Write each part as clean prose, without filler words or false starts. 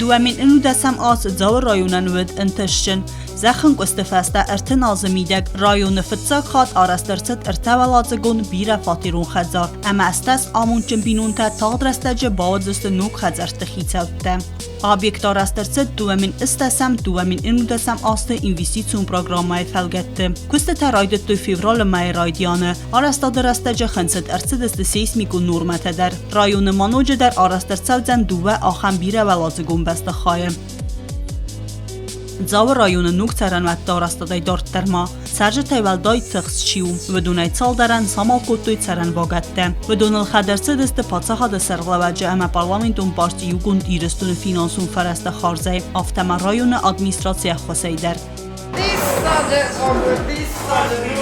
2011 аз Дзауы районӕн уыд ӕнтыстджын. Зӕххӕнкъуысты фӕстӕ 30 азы мидӕг районы фыццаг хатт арӕзт ӕрцыд ӕртӕуӕладзыгон бирӕфатерон хӕдзар ӕмӕ ӕстӕс амондджын бинонтӕ тагъд рӕстӕджы бауыдзысты ног хӕдзӕртты хицӕуттӕ. Объект арӕзт ӕрцыд 2010-2011 азты инвестицион программӕйы фӕлгӕтты. Куыстытӕ райдыдтой февралы мӕйы райдианы. Арӕзтады рӕстӕджы хынцыд ӕрцыдысты сейсмикон нормӕтӕ дӕр. Районы ма ноджыдӕр арӕзт ӕрцӕудзӕн дыууӕ ахӕм бирӕуӕладзыгон бӕстыхайы. Дзауы районы ног цӕрӕнуӕтты арӕзтадӕй дарддӕр ма цӕрджытӕй уӕлдай тыхст чи у, уыдонӕй цалдӕрӕн самал кодтой цӕрӕн вагӕттӕ. Уыдоныл хӕдӕрцыдысты паддзахады сӕргълӕууӕджы ӕмӕ парламентон парти Иугонд Ирыстоны финансон фӕрӕзты хардзӕй, афтӕ ма районы администрацийы ӕххуысӕй дӕр. Диссаджы ӕмбырд, диссаджы!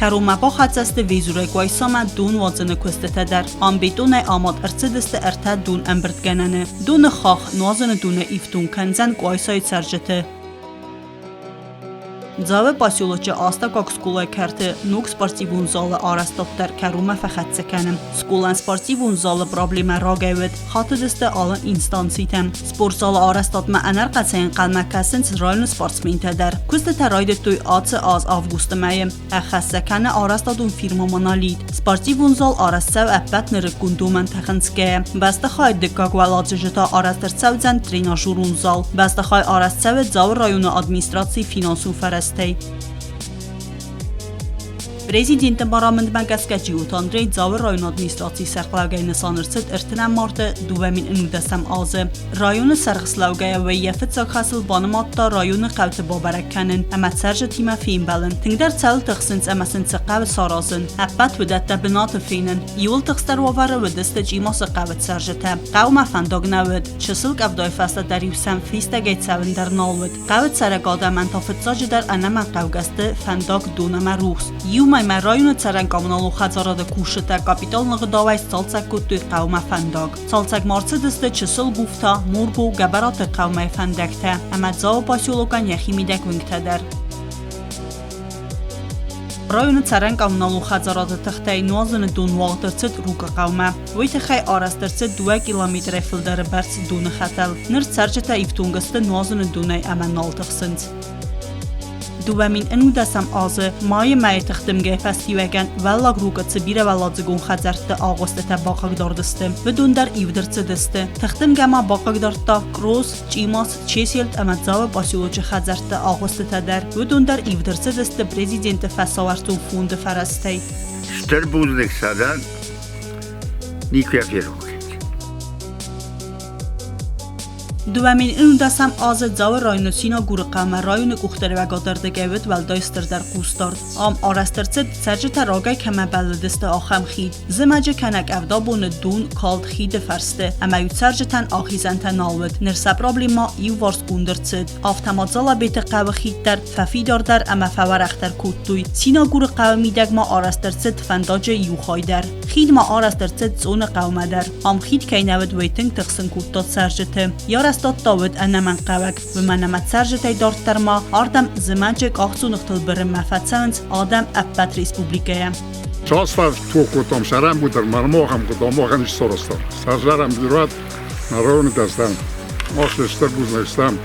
Кӕронмӕ бахӕццӕ сты Везурӕй Къуайсамӕ донуадзыны куыстытӕ дӕр. Ам бетонӕй амад ӕрцыдысты ӕртӕ донӕмбырдгӕнӕны. Доны хахх нуазыны доны ифтонг кӕндзӕн Къуайсайы цӕрджыты. Дзауы поселочы астӕуккаг скъолайы кӕрты ног спортивон залы арӕзтад дӕр кӕронмӕ фӕхӕццӕ кӕны. Скъолайӕн спортивон залы проблемӕ рагӕй уыд, хатыдысты алы инстанцитӕм. Спортзалы арӕзтадмӕ ӕнӕрхъӕцӕй ӕнхъӕлмӕ кӕсынц районы спортсментӕ дӕр. Куыстытӕ райдыдтой ацы аз августы мӕйы. Ӕххӕсс кӕны арӕзтадон фирмӕ «Монолит». Спортивон зал арӕзт цӕуы ӕппӕт нырыккон домӕнтӕ хынцгӕйӕ. Бӕстыхайы дыккаг уӕладзыджы та арӕзт ӕрцӕудзӕн тренажерон зал. Бӕстыхай арӕзт цӕуы Дзауы районы администрацийы финансон фӕрӕзтӕй. Президенты барамындмӕ гӕсгӕ Джиоты Андрей Дзауы районы администрацийы сӕргълӕугӕй нысан ӕрцыд ӕртынӕм марты 2019 азы. Районы сӕргълӕугӕйӕ вӕййы фыццаг хӕсыл банымадта районы хъӕуты бабӕрӕг кӕнын ӕмӕ цӕрджытимӕ фембӕлын. Тынгдӕр цӕуыл тыхсынц ӕмӕ сын цы хъӕуы саразын, ӕппӕт уыдӕттӕ бынаты фенын. Иуыл тыхстдӕр уавӕры уыдысты Чъимасы хъӕуы цӕрджытӕ. Хъӕумӕ фӕндаг нӕ уыд. Чысыл къӕвдайы фӕстӕ дӕр-иу сӕм фистӕгӕй цӕуын дӕр нал уыд. Хъӕуы цӕрӕг адӕмӕн та фыццаджыдӕр ӕнӕмӕнгхъӕугӕ сты фӕндаг, дон ӕмӕ рухс. Иу мӕймӕ районы цӕрӕн коммуналон хӕдзарады кусджытӕ капиталон ӕгъдауӕй сцалцӕг кодтой хъӕумӕ фӕндаг. Цалцӕгмӕ ӕрцыдысты чысыл Гуфта, Мургу, Гӕбӕраты хъӕумӕ фӕндӕгтӕ ӕмӕ Дзауы поселокӕн йӕхимидӕг уынгтӕ дӕр. Районы цӕрӕн коммуналон хӕдзарады тыхтӕй нуазыны дон уагъд ӕрцыд Рукъы хъӕумӕ. Уый тыххӕй арӕзт ӕрцыд 2 километрӕй фылдӕры бӕрц доны хӕтӕл. Ныр цӕрджытӕ ифтонг сты нуазыны донӕй ӕмӕ нал тыхсынц. 2019 азы майы мӕйы тыхдымгӕйы фӕстиуӕгӕн Уӕллаг Рукъы цы бирӕуӕладзыгон хӕдзӕртты агъуыстытӕ бахъыгдард сты, уыдон дӕр ивд ӕрцыдысты. Тыхдымгӕ ма бахъыгдардта Кърос, Чъимас, Чеселт ӕмӕ Дзауы поселочы хӕдзӕртты агъуыстытӕ дӕр. Уыдон дӕр ивд ӕрцыдысты президенты фӕсауӕрцон фонды фӕрӕзтӕй. Стыр бузныг сӕ дӕн, никуы йӕ ферох кӕнин. 2011 азы Дзауы районы Синагуры хъӕумӕ районы къухдариуӕгады ӕрдыгӕй уыд уӕлдай стырдӕр хъусдард. Ам арӕзт ӕрцыд, цӕрджытӕ рагӕй кӕмӕ бӕллыдысты, ахӕм хид. Зымӕджы кӕнӕ къӕвдабоны дон калд хиды фӕрсты, ӕмӕ-иу цӕрджытӕн ахизӕнтӕ нал уыд. Ныр сӕ проблемӕ иуварсгонд ӕрцыд. Афтӕ ма Дзалабеты хъӕуы хид дӕр фӕфидардӕр ӕмӕ фӕуӕрӕхдӕр кодтой. Синагуры хъӕуы мидӕг ма арӕзт ӕрцыд фӕндаджы иу хай дӕр. Хид ма арӕзт ӕрцыд Цъоны хъӕумӕ дӕр. Ам хид кӕй нӕ уыд, уый тынг тыхсын кодта цӕрджыты. Йӕ арӕзтад та уыд ӕнӕмӕнгхъӕуӕг, уымӕн ӕмӕ цӕрджытӕй дарддӕр ма ардӕм зымӕджы къахдзоныгътыл бырынмӕ фӕцӕуынц адӕм ӕппӕт республикӕйӕ. Цасфӕр тох кодтам сӕрӕмбудӕр, мармохӕм кодтам, махӕн ис сарӕзта. Сӕрзарӕм бирӕт, нарауны дӕстӕм. Мах стыр бузныг стӕм.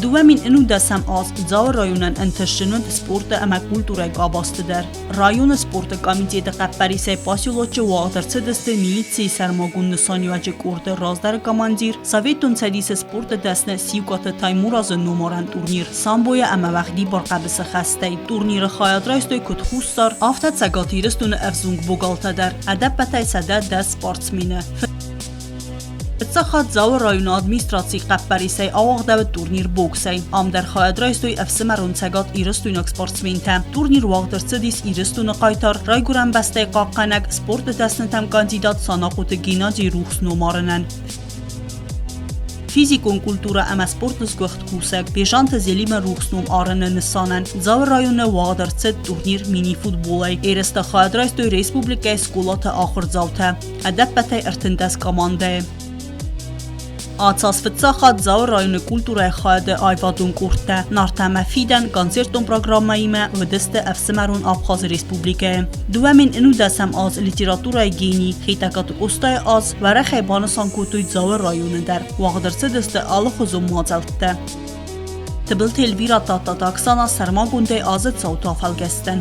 2019 аз Дзауы районӕн ӕнтыстджын уыд спорты ӕмӕ культурӕйы къабӕзты дӕр. Районы спорты комитеты хъӕппӕрисӕй поселочы уагъд ӕрцыдысты милицийы сӕрмагонд нысаниуӕджы къорды раздӕры командир, Советон Цӕдисы спорты дӕсны Сиукъаты Таймуразы номарӕн турнир самбойӕ ӕмӕ уӕгъдибар хъӕбысы хӕстӕй. Турниры хайад райстой куыд Хуссар, афтӕ Цӕгат Ирыстоны ӕвзонг богалтӕ дӕр, ӕдӕппӕтӕй 110 спортсмены. Фыццаг хатт Дзауы районы администрацийы хъӕппӕрисӕй ауагъдӕуыд турнир боксӕй. Ам дӕр хайад райстой ӕфсымӕрон Цӕгат Ирыстойнаг спортсментӕ. Турнир уагъд ӕрцыдис Ирыстоны хъайтар, райгуырӕн бӕстӕйы хъахъхъӕнӕг, спорты дӕснытӕм кандидат Санахъоты Геннадийы рухс ном арынӕн. Физикон культурӕ ӕмӕ спорты сгуыхт кусӕг Бежанты Зелимы рухс ном арыны нысанӕн Дзауы районы уагъд ӕрцыд турнир мини-футболӕй. Ерыстӕ хайад райстой республикӕйы скъолаты ахуырдзаутӕ. Ӕдӕппӕтӕй 13 командӕйы. Ацы аз фыццаг хатт Дзауы районы культурӕйы хайады аивадон къордтӕ Нарт ӕмӕ Фидӕн концертон программӕимӕ уыдысты ӕфсымӕрон Абхазы республикӕйы. 2011 аз литературӕйы гений Хетӕгкаты Къостайы аз уӕрӕхӕй банысан кодтой Дзауы районы дӕр. Уагъд ӕрцыдысты алыхуызон мадзӕлттӕ. Тыбылты Эльвира Тадтаты Оксана сӕрмагондӕй азы цауты афӕлгӕстӕн.